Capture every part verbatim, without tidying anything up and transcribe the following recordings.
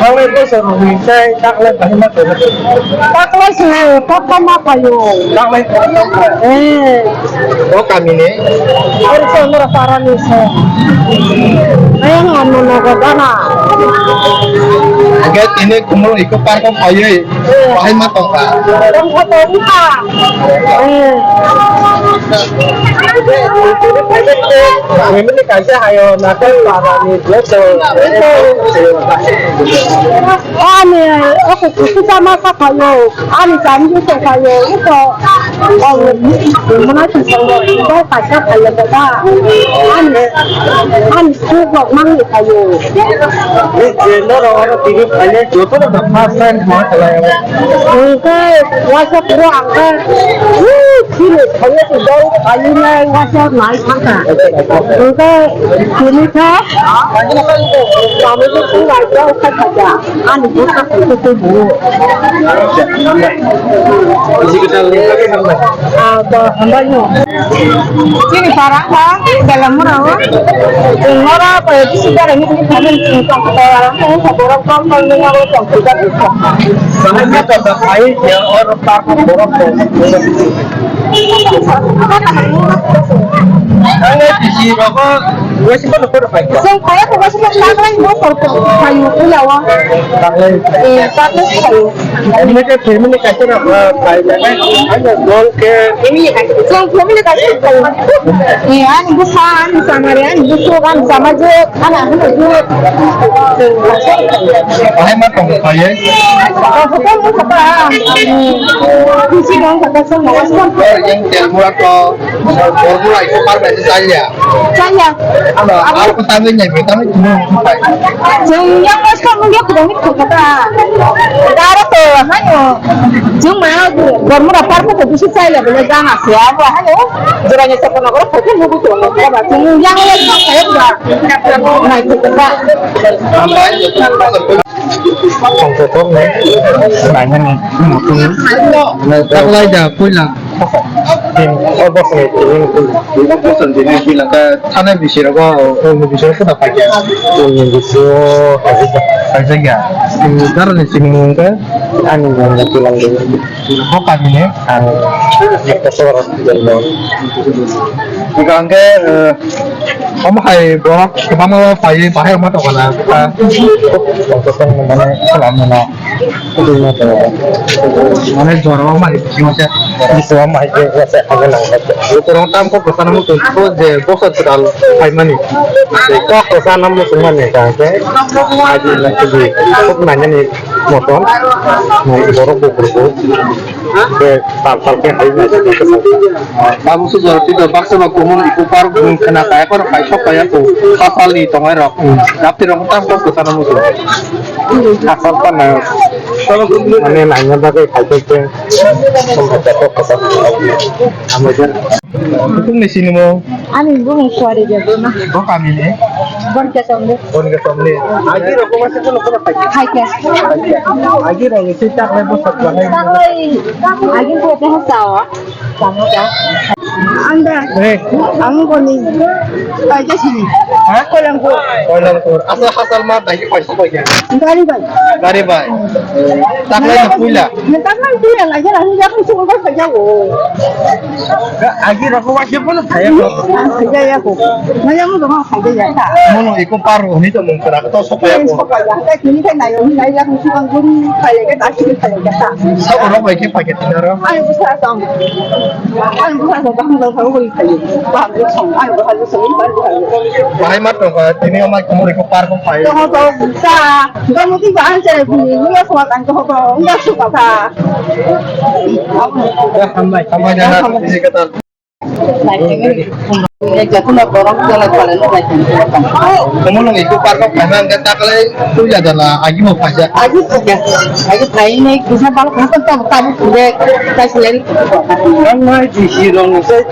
Thanglai bosor rwui tei taklai bahai ma tongo. Taklai se, taklai ma phaio. Taklai. Eh. O kamini? Oro se Nora parani se. Ayang ano nogo gana. Hingke tini kumul iko parko phaiwi. Bahai ma tongkha. Tongkha, tongkha. Eh. Family kaisa hayo, nakhai parani joto. Ani, oke, kita masa kayo, ani kami itu kayo, itu, oh, mana sih, kaisa kayo, baba. Ani, ani, Sukok mangni phaio. Ni je norok oro tini phainai jotono no first time ma khlai o. Hwnkhe waisa puro ang khe, ui, chini phaio si dol phainai waisa nai thangkha. Hwnkhe tini khe, kami khe chwng nai khe kha kha ja. Ani bwsa khe tei bo. Ah, to hambai no. Chini para kha, Belamura o. Chwng oro ko bisi jara ni kami chwng tong ko ara ko borok kol kol ni oro tong ko jat ko. Samanya to ai je oro ta ko borok ko. Ang bisi rogo. Waisa kono kono pai. Chwng phaiya khe waisa kono taklai bo kor kor phai ulawa. Taklai. Eh, taklai phai. Ini ke family kaisa na, ah, pai na. Ano dol ke. Family kaisa. Chwng family kaisa phai. Eh, ani bwsa, ani samari, ani bwswk, ani samajwk, ani ahunajwk. Bahai ma tong phaiya. Tong phai tong phai. Bisi tong phai tong phai. Oh, yang terbuat to. Bormura iko par bai chaya. Chaya. Ano, aro ko tamni nyai bai tamni tumo pai. Chwng yang mas ka mungya kudang ni khokata. Daro to hayo. Chwng ma Bormura par ko bisi chaya bole jang ase abo hayo. Jora ni sokona gora ko mugu to. Ba chwng yang le ka kaya ba. Nai khokata. Tongthok nai, nainani muchungwi. Taklai da puila. O bosongni tini puila. O bosongni tini puila khe thana bisi rogo, o ni bisi rogo da paikha. O ni bisi o kaisa ya. Darani sini mungkha ani mungkha puila. Bo kamini ang ekta soro. Hingke hingke, eh, omo hai borok kwbangma phaiwi bahai rok ma tongkha na, ah, mane, mane jora o mai bisingo se, bisingo mai se, se abo nang se. Borok tam kok kwchana muchung ko je bosor kwtal phaimani. Kok kwchana muchung mani ka hingke, aji na kiji, kok nainani. Motom. Borok buphuru bo. Khe tal tal khe hai nai se khe sa. Tabuk se jora twi baksa ba kumun eco park mung khna kaya kor khai sok kaya ko. Hapal ni tongai rok. Dapti rok tam kok kwchana musu. Asal pa na. Mane nanya bagwi khai khe khe. Song kha kok kwchana. Amai khe. Kutung ni sini mo. Ani bumung Suari Debbarma. Bo kami ni? Borja Chomni. Borja Chomni. Agi rok ma se kono kono khai. Khai khe. Agi rok ni se tak le bo sat ba hai. Taklai, agi ko te ha sao. Sama ka. Anda. Eh. Ang ko ni. Paja sini. Ha? Koilangpur. Koilangpur. Asal hasal ma dai ki paisa paja. Gari bai. Gari bai. Taklai na puila. Taklai puila lagi lagi ya kan semua paja wo. Agi rok wa se kono thaya ko. Thaya ya ko. Maya mo dong thaya ya ta. Mono eco park hwnwi tongmung kwrak to sokaya ko. Sokaya ta kini kai nayo ni nai lak musi bang guri thaya ke ta sini thaya ke ta. Sabo rok bai ke paket na ro. Ai busa song. Ai busa song bang bang bang guri thaya. Bang song ai busa song bang bang. Bahai ma tong ka tini o ma komo eco park ko phai. Tong tong ta. Tong ti ba an chere bini ni ya ko kan ko ko. Unda su ka ta. Hambai. Hambai na. Hambai. Ini kata. Omo nung eco park o phaima hwnkhe taklai puila jala agi bo phaijak. Agi phaijak. Agi phainai kisa balok hasan tabuk tabuk phude kaisilai. Ang nai di hirong se.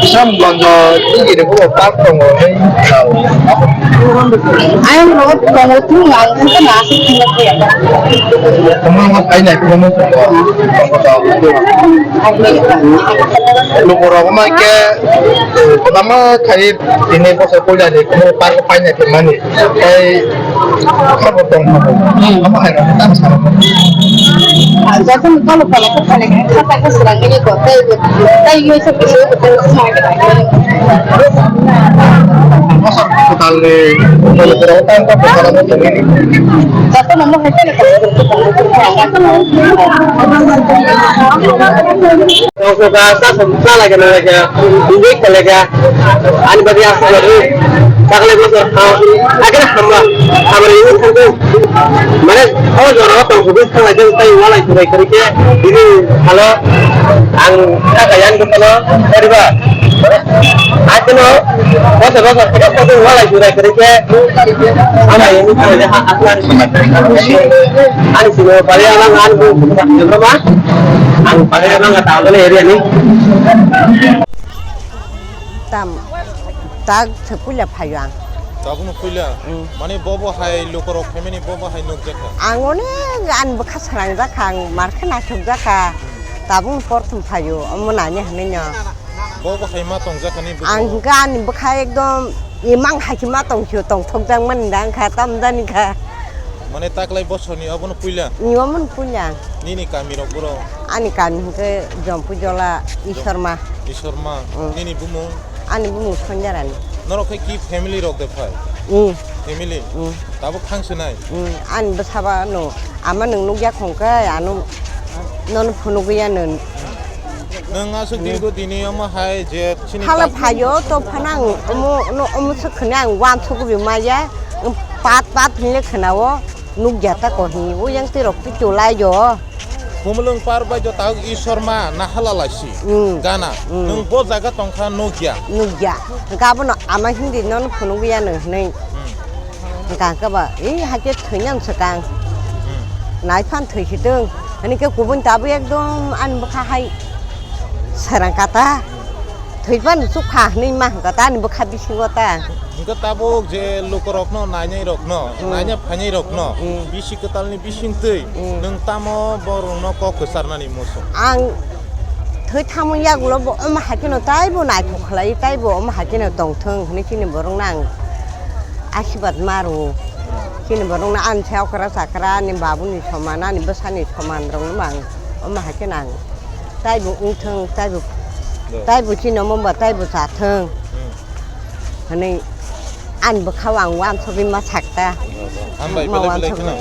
Sam gonjo tigi de ko park tongo hei. Ayang rogo tongo tu ngal tu na asik tinggal ya. Omo nung phainai ko mo tongo. Lukurok wngkha khe, kwbangma khai tini bosor puila ni khe park o paina khe mani. Tei khabo tong kha bo. Omo hai rok tamo sa rok. Jokhon kolo kolo khe phalai khe khata khe swrang nini ko tei tei yoi se khe. Bosor kwtal ni lukurok tamo khe kwtal ni. Jokhon omo hai khe. Tongsoka, tasok, chala gana laga, bini kalaga, ani bagwi aswk bagwi, sakle bosor, ha, agana hamba, hamari ini thango. Mane, o jora o tongsoka, sakle jeng tai walai surai kari ke, bini halo, ang kaka yang dukano, kariba. Mane, akhino, bosor, bosor, kaka, kaka, walai surai kari ke, Ama ini kalau dia hak aku harus. Ani sini balik abang anu, apa? Ang balik abang nggak tahu nih area nih. Tam, tag sepuluh payang. Tabukno puila. Mm. Mane bobo hai lukorok phaimani bobo hai nukjakha. Ang onek ani bwkha srangjak kha, ang markhe naisukjak kha. Tabukno porthom phaio, omo nani hwnwi no. Bo bo hai ma tongjakani bwskango. Ang hwnkhe ani bwkha ekdom imang hai khe ma tongphio, tongthokjakmani da wngkha, tamjani kha. Mane taklai bosorni obono puila? Ni omono puila. Nini kamirok borok? Ani kami hwnkhe Jompujola Isorma. Isorma. Mm. Nini bumung? Ani bumung Sonjarani. Norok khe ki family rok de phai? Mm. Family? Mm. Tabuk thang swnai? Mm. Ani bwsaba no ama nwng nukya khongkhe ano nono phunugwi ya nwng. Nwng aswk dirgo dini omo hai je chini Hala phaio to phano ang omo no omo swk khwna ang uansukgwi maya. Pat pat hinle khwnao nukya ta ko hi. Uyang twi rok twi chulai jo. Khumulwng par bai jo tawk Isorma nahala laisi. Mm. Gana. Mm. Nwng bo jaga tongkha nukya. Nukya. Hwnkhe abono ama hindi nono phunugwi ya nwng hinwi. Mm. Hwnkhe ba, "Ei, hakhe thwinani swkang. Hmm. Naiphan thwi si tong." Hwnwi khe kubun tabuk ekdom ani bwkha hai srang kata. Thwi phano chukha hwnwi ma hwn kata ani bwkha bisingo ta. Hwnkhe tabuk je lukurokno nainairokno, Hmm. naina phainairokno, Hmm. bisi kwtalni bisingtwi Hmm. nwng tamo borokno kok kwcharnani muchung? Ang thwi thangmung yagulo bo omo hai kheno taibo naithok khlai, taibo omo hai kheno tongthwng hwnwi chini borokno ang asibad ma rwo. Chini borokno ani sai okra chakra, ani babuni soman, ani bwsani soman rokno bo ang omo hai kheno ang taibo wngthwng, taibo, Doi. taibo chini omo ba taibo chathwng Hmm. hwnwi ani bwkhao ang uansugwi ma sakta. Hambai, Ma belai belai uansugwi. Kheno.